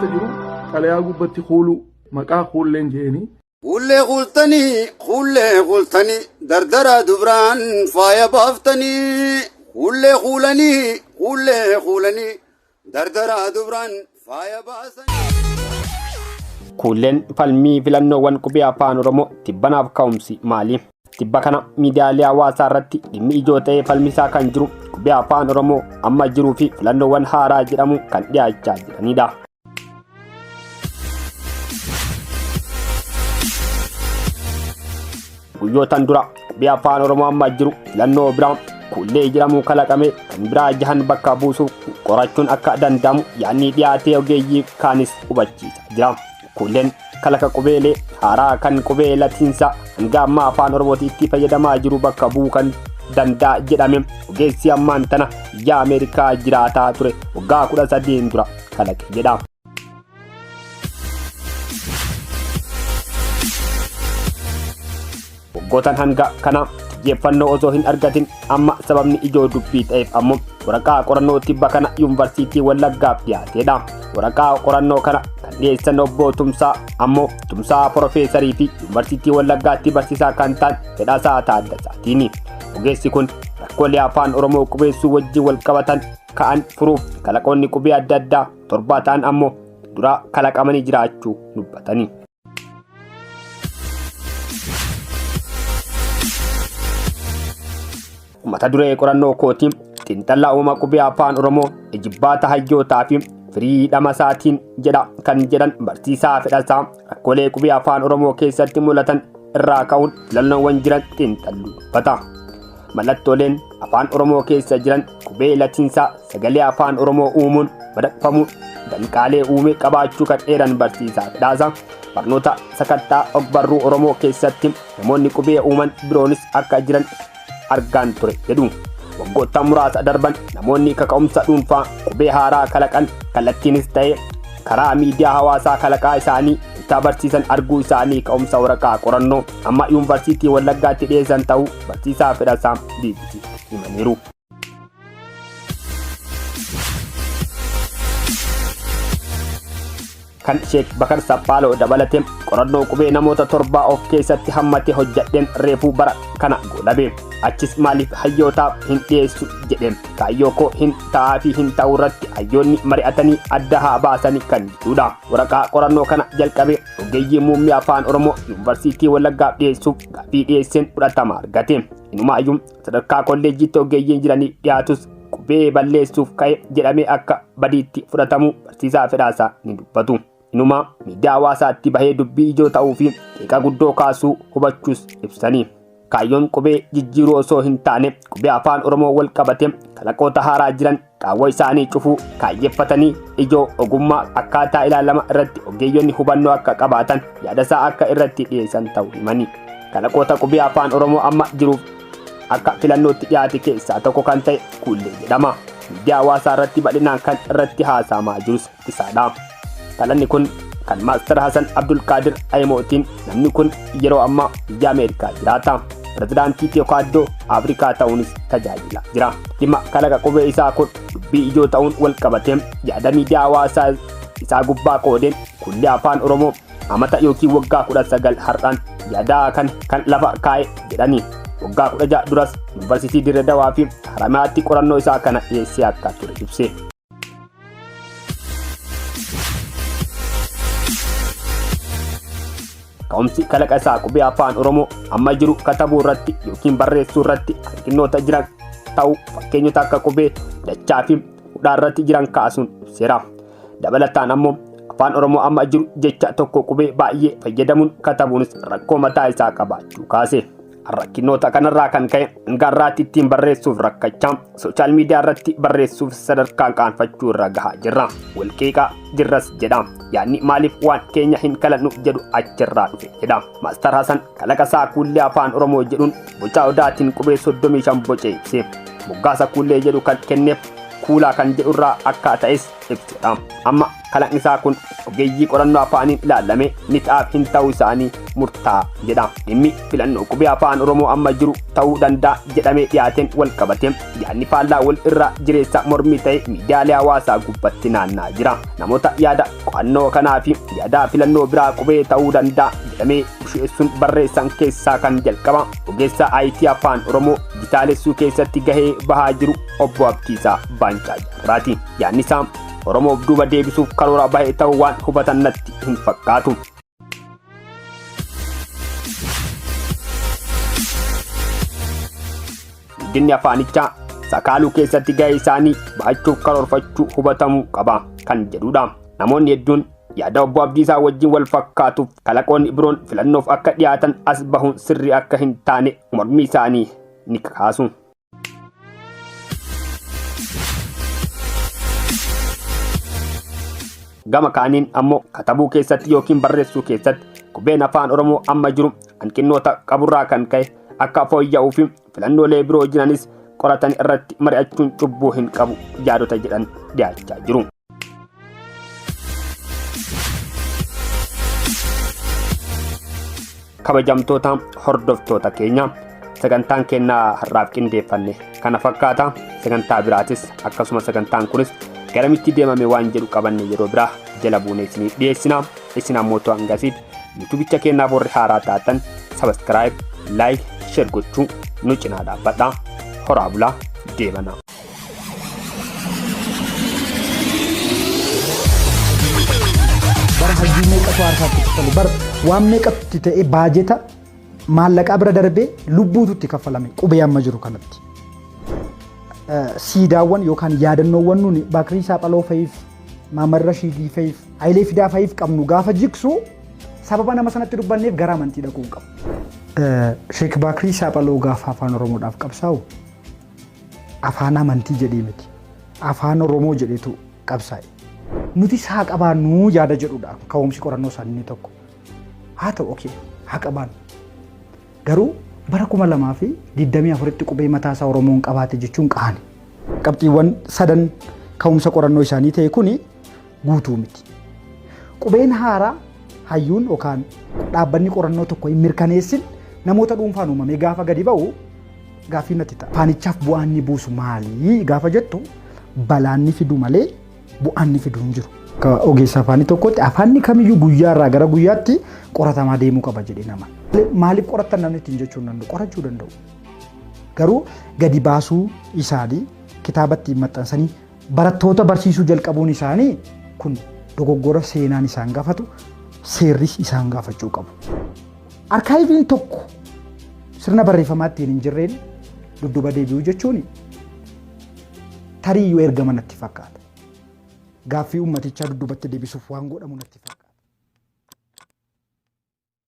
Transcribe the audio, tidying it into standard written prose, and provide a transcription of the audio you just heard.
keessa jiru xalayaa gubbatti kuuluu maqaa kuulleen jeeni. Kuullee kuultanii, kuullee kuultanii, dardara dubraan faaya baaftanii. Kuullee kuulanii, kuullee kuulanii, dardara dubraan faaya baasanii. Kuulleen falmii filannoowwan qubee afaan Oromoo tibbanaaf ka'umsi maali? Tibba kana miidiyaalee hawaasaa irratti dhimmi ijoo ta'ee falmisaa kan jiru qubee afaan Oromoo amma jiruu fi filannoowwan haaraa jedhamu kan dhiyaachaa jiranidha. Guyyootan dura qubee afaan Oromoo amma jiru filannoo biraa kuullee jedhamu kalaqame kan biraa jahan bakka buusuuf qorachuun akka danda'amu yaadni dhiyaatee ogeeyyii kaanis hubachiisaa jira. Kuulleen kalaqa qubeelee haaraa kan qubee latiinsaa hanga ammaa afaan Oromootti itti fayyadamaa jiru bakka bu'uu kan danda'a jedhame ogeessi ammaan tana biyya Ameerikaa jiraataa ture waggaa 13 dura kalaqe jedha. Waggootan hanga kana xiyyeeffannoo osoo hin argatin amma sababni ijoo dubbii ta'eef ammoo waraqaa qorannoo tibba kana yuunivarsiitii Wallaggaaf dhiyaateedha. Waraqaa qorannoo kana kan dhiyeessan obbo Tumsaa ammoo Tumsaa Porofeesarii fi yuunivarsiitii Wallaggaatti barsiisaa kan ta'an Fedhasaa Taaddasaatiini. Ogeessi kun rakkoolee afaan Oromoo qubeessuu wajjin wal qabatan ka'an furuuf kalaqoonni qubee adda addaa torbaa ta'an ammoo dura kalaqamanii jiraachuu dubbatani. Mata duree qorannoo kootiin xiinxala uumama qubee afaan Oromoo ijibbaata hayyootaa fi firii dhamasaatiin jedha kan jedhan barsiisaa Fedhasaa rakkoolee qubee afaan Oromoo keessatti mul'atan irraa ka'uun filannoowwan jiran xiinxalluu dubbata. Mallattooleen afaan Oromoo keessa jiran qubee latiinsaa sagalee afaan Oromoo uumuun madaqfamuun danqaalee uume qabaachuu kan eeran barsiisaa Fedhaasaa barnoota sakattaa ogbarruu Oromoo keessatti namoonni qubee uuman biroonis akka jiran argaan ture jedhu. Waggoottan muraasa darban namoonni kaka'umsa dhuunfaa qubee haaraa kalaqan kallattiinis ta'ee karaa miidiyaa hawaasaa kalaqaa isaanii itti barsiisan arguu isaanii ka'umsa waraqaa qorannoo amma yuunivarsiitii Wallaggaatti dhiyeessan ta'uu barsiisaa Fedhasaa BBC himaniiru. Kan Sheek Bakar Saphaaloo dabalate qorannoo qubee namoota torbaa of keessatti hammate hojjadheen reefuu bara kana goolabe. Achis maaliif hayyootaaf hin dhiyeessu jedhe. Kaayyoo koo hin ta'aa fi hin ta'uu irratti hayyoonni mari'atanii adda haa baasanii kan jedhudha. Waraqaa qorannoo kana jalqabe ogeeyyii muummee afaan Oromoo yuunivarsiitii Wallaggaaf dhiyeessuuf gaaffii dhiyeesseen fudhatama argate. Inumaayyuu sadarkaa kolleejjiitti ogeeyyiin jiranii dhiyaatus qubee balleessuuf ka'e jedhamee akka badiitti fudhatamu barsiisaa Fedhaasaa ni dubbatu. Inumaa miidiyaa hawaasaatti bahee dubbii ijoo ta'uu fi qeeqa guddoo kaasuu hubachuus ibsanii. Kaayyoon qubee jijjiiruu osoo hin taane qubee afaan Oromoo wal qabate kalaqoota haaraa jiran qaawwa isaanii cufuu kaayyeffatanii ijoo ogummaa akkaataa ilaalama irratti ogeeyyonni hubannoo akka qabaatan yaadasaa akka irratti dhiyeessan ta'uu himanii. Kalaqoota qubee afaan Oromoo amma jiruuf akka filannootti dhiyaate keessaa tokko kan ta'e kuullee jedhama. Miidiyaa hawaasaa irratti bal'inaan kan irratti haasa'amaa jirus isaadha. Kalaqni kun kan Maastar Hasan Abdulqaadir Ayimootiin namni kun yeroo ammaa biyya Ameerikaa jiraata. Pirezidaantii Teekwaandoo Afrikaa ta'uunis tajaajilaa jira. Dhimma kalaqa qubee isaa kun dubbii ijoo ta'uun wal qabatee yaada miidiyaa hawaasaa isaa gubbaa qoodeen kuullee afaan Oromoo amata yookiin waggaa 19 har'aan yaadaa kan lafa kaa'e jedhani. Waggaa 16 duras yuunivarsiitii Dirre Dawaa fi Haramayaatti qorannoo isaa kana dhiyeessee akka ture ibse. Ka'umsi kalaqa isaa qubee afaan Oromoo amma jiru katabuu irratti yookiin barreessuu irratti hanqinoota jiran ta'uu fakkeenyota akka qubee dachaa fi hudhaa irratti jiran kaasuun ibseera. Dabalataan ammoo afaan Oromoo amma jiru jecha tokko qubee baay'ee fayyadamuun katabuunis rakkoo mataa isaa qabaachuu kaase. Rakkinoota kanarraa kan ka'e hanga har'aatti ittiin barreessuuf rakkachaa sooshaal miidiyaa irratti barreessuuf sadarkaa qaanfachuu irra gahaa jirra. Walqeeqaa jirras jedha. Yaadni maaliif waan keenya hin kalaqnu jedhu achirraa dhufe jedha. Maastar Hasan kalaqa isaa kuullee afaan Oromoo jedhuun boca odaatiin qubee 35 bocee ibse. Moggaasa kuullee jedhu kan kenneef Kuulaa kan jedhurraa akka ta'es ibsedha. Amma kalaqni isaa kun ogeeyyii qorannoo afaaniin ilaalame ni ta'aaf hin ta'uu isaanii murtaa'a jedha. Dhimmi filannoo qubee afaan Oromoo amma jiru ta'uu danda'a jedhamee dhiyaateen wal qabate yaadni faallaa wal irra jireessa mormii ta'e miidiyaalee hawaasaa gubbatti naanna'aa jira. Namoota yaada qo'annoo kanaa fi yaada filannoo biraa qubee ta'uu danda'a jedhamee busheessuun barreessan keessaa kan jalqaba ogeessa IT afaan Oromoo dijitaalessuu keessatti gahee bahaa jiru obbo Abdiisaa Baancaa Jaarraati. Yaadni isaa Oromoof duuba deebisuuf karoora bahe ta'uu waan hubatan natti hin fakkaatu. Guddinni afaanichaa sakaaluu keessatti gahee isaanii bahachuuf karoorfachuu hubatamuu qaba kan jedhudha. Namoonni hedduun yaada obbo Abdiisaa wajjin wal fakkaatuuf kalaqoonni biroon filannoof akka dhiyaatan as bahuun sirrii akka hin taane mormii isaanii ni kaasu. Gama kaaniin ammoo katabuu keessatti yookiin barreessuu keessatti qubeen afaan Oromoo amma jiru hanqinnoota qaburraa kan ka'e akka fooyya'uu fi filannoolee biroo jiranis qoratan irratti mari'achuun cubbuu hin qabu yaadota jedhan dhiyaachaa jiru. Kabajamtoota hordoftoota keenya, sagantaan kennaa har'aaf qindeeffanne kana fakkaata. Sagantaa biraatis akkasuma sagantaan kunis garamitti deemame waan jedhu qabanne yeroo biraa jala buunee isiniif dhiyeessina. Isin ammoo hangasiif yuutuubicha keenyaaf warri haaraa taatan subscribe, like, share gochuu nu cinaa dhaabbadha. Horaa bulaa, deebana. Bara hayyuu meeqatu aarsaatti kaffalu, bara waan meeqatu ta'e, baajeta maallaqaa bira darbee lubbuutu itti kaffalame qubee amma jiru kanatti. Siidaawwan yookaan yaadannoowwan nuni Bakrii Saaphaloo fa'iif, Maamar Rashiidii fa'iif, Hayilee Fidaa fa'iif qabnu gaafa jigsu sababa nama sanatti dubbanneef gara amantii dhaquu hin qabu. Sheek Bakrii Saaphaloo gaafa afaan Oromoodhaaf qabsaa'u afaan amantii jedhee miti. Afaan Oromoo jedheetu qabsaa'e. Nuti haa qabaannu yaada jedhudha ka'umsi qorannoo isaanii inni tokko. Haa ta'u, okay, haa qabaannu. Garuu bara 2024tti qubee mataa isaa Oromoon qabaate jechuun qaani. Qabxiiwwan sadan ka'umsa qorannoo isaanii ta'e kuni guutuu miti. Qubeen haaraa hayyuun yookaan dhaabbanni qorannoo tokko hin mirkaneessin namoota dhuunfaan uumamee gaafa gadi ba'u gaaffii natti ta'a. Afaanichaaf bu'aan inni buusu maali gaafa jettu, balaan ni fidu malee bu'aan ni fidu hin jiru. Akka ogeessa afaanii tokkotti afaanni kamiyyuu guyyaa irraa gara guyyaatti qoratamaa deemuu qaba jedhee nama. Maaliif qorattan namni ittiin jechuu hin danda'u, qorachuu danda'u. Garuu gadi baasuu isaanii, kitaaba ittiin maxxansanii barattoota barsiisuu jalqabuun isaanii kun dogoggora seenaan isaan gaafatu, seerris isaan gaafachuu qabu. Arkaayiviin tokko sirna barreeffamaa ittiin hin jirreen dudduuba deebi'uu jechuun tarii yoo ergama natti fakkaata. Gaaffii uummatichaa dudduubatti deebisuuf waan godhamu natti fakkaata.